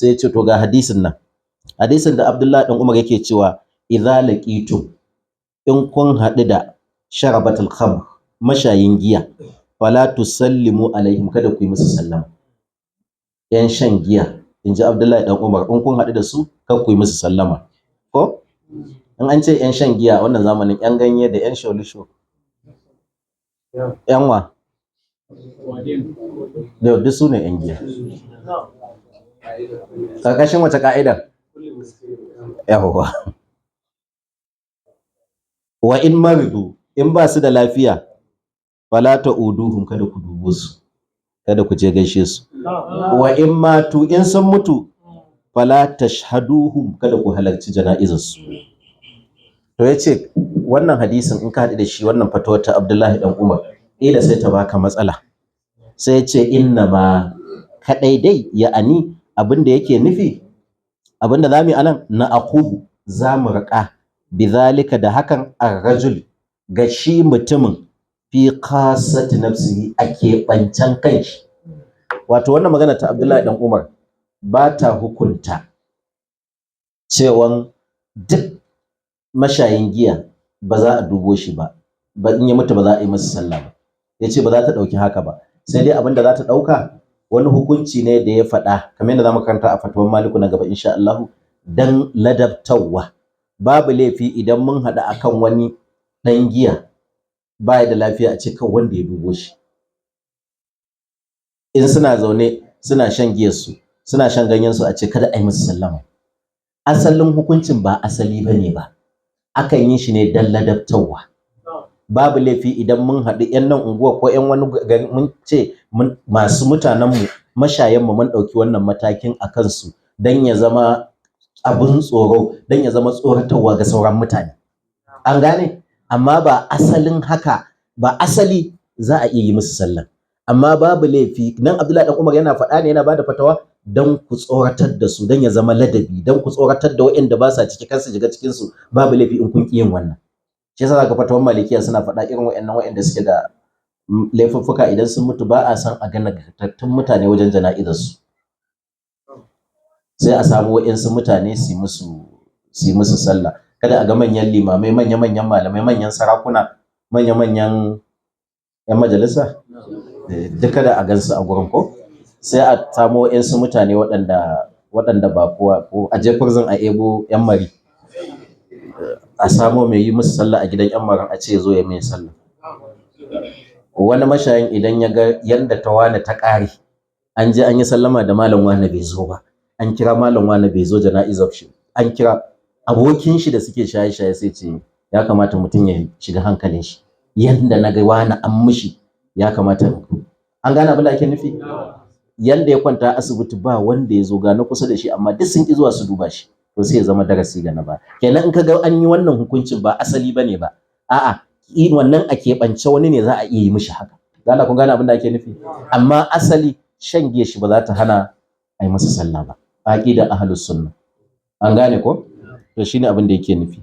Sai ya ce to ga hadisin nan, hadisin da Abdullahi dan Umar yake cewa idza laqitum, in kun haɗu da sharabatul khamr, mashayin giya, fala tusallimu alaihim, kada ku yi musu sallama. Yan shan giya, in ji Abdullahi dan Umar, in kun haɗu da su kar ku yi musu sallama. Ko in an ce yan shan giya a wannan zamanin, yan ganye da yan sholisho, yan wa da duk su ne yan giya. Ƙarƙashin wace ka'idar? Yawwa. Wa in maridu, in ba su da lafiya, fala ta'uduhum, kada ku dubo su, kada ku je gaishe su. Wa in matu, in sun mutu, fala tashhaduhum, kada ku halarci jana'izar su. To yace wannan hadisin in ka haɗu da shi, wannan fatawar ta Abdullahi dan Umar, ƙila sai ta baka matsala. Sai yace inna ma, kadai dai, ya'ani abin da yake nufi, abin da zamu yi anan, na aqubu, za mu riƙa, bizalika, da hakan, ar-rajul, ga shi mutumin, fi khasati nafsihi, a keɓancen kanshi. Wato wannan magana ta Abdullahi dan Umar ba ta hukunta cewan duk mashayin giya ba za a dubo shi ba, ba in ya mutu ba za a yi masa sallah ba. Yace ba za ta ɗauki haka ba, sai dai abin da za ta ɗauka wani hukunci ne da ya faɗa, kamar yadda zamu karanta a fatawan Maliku na gaba insha Allah, dan ladabtawa. Babu laifi idan mun haɗu akan wani ɗan giya baya da lafiya, a ce kan wanda ya dubo shi. In suna zaune suna shan giyar su, suna shan ganyen su, a ce kada a yi musu sallama. Asalin hukuncin ba asali bane ba, akan yi shi ne dan ladabtarwa. Babu laifi idan mun haɗu yan nan unguwa ko yan wani gari, mun ce masu mutanenmu, mashayanmu, mun ɗauki wannan matakin a kansu don ya zama abin tsoro, don ya zama tsoratarwa ga sauran mutane. An gane? Amma ba asalin haka ba, asali za a iya yi musu sallah, amma babu laifi. Nan Abdullahi dan Umar yana faɗa ne, yana bada fatawa don ku tsoratar da su, don ya zama ladabi, don ku tsoratar da waɗanda ba sa ciki kar su shiga cikin su. Babu laifi in kun ƙi yin wannan. Shi yasa zaka fatawan Malikiya suna faɗa irin waɗannan waɗanda suke da laifuffuka, idan sun mutu ba a san a ga nagartattun mutane wajen jana'izar su, sai a samu waɗansu mutane su yi musu sallah. Kada a ga manyan limamai, manya-manyan malamai, manyan sarakuna, manya-manyan 'yan majalisa, duk kada a gansu a gurin ko. Sai a samo waɗansu mutane waɗanda ba kowa ko a je prison a ebo 'yan mari, a samo mai yi musu sallah a gidan 'yan marin, a ce zo ya mai sallah. Wani mashayin idan ya ga yanda ta wane ta ƙare, an je an yi sallama da malam wane bai zo ba, an kira malam wane bai zo jana'izar shi, an kira abokin shi da suke shaye-shaye, sai ce ya kamata mutum ya shiga hankalin shi, yanda na ga wani an mishi ya kamata. An gane abin da ake nufi? Yanda ya kwanta asibiti ba wanda ya zo, ga na kusa da shi amma duk sun ki zuwa su duba shi, to sai ya zama darasi ga na ba. Kenan in ka ga an yi wannan hukuncin, ba asali bane ba, a'a, wannan a keɓance wani ne za a iya yi mishi haka. Allah, kun gane abin da ake nufi? Amma asali shan giya shi ba za ta hana a yi masa sallah ba, aqida ahlus sunna. An gane ko? To shine abin da yake nufi.